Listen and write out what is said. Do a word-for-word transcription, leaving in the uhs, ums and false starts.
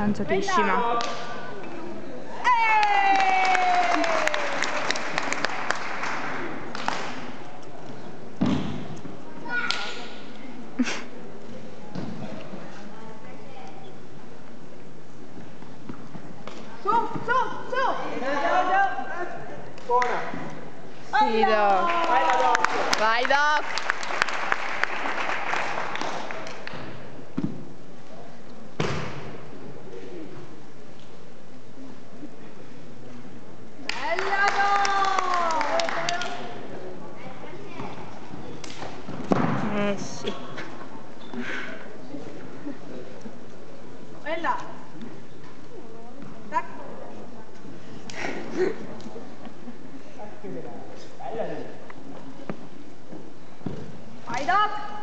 Lanciatisima. Su, su, su! Buona! Sì, Doc. Vai, Doc. Vai, Doc. Bella, Doc! Eh, sì. Bella. Tac. Vai, Doc.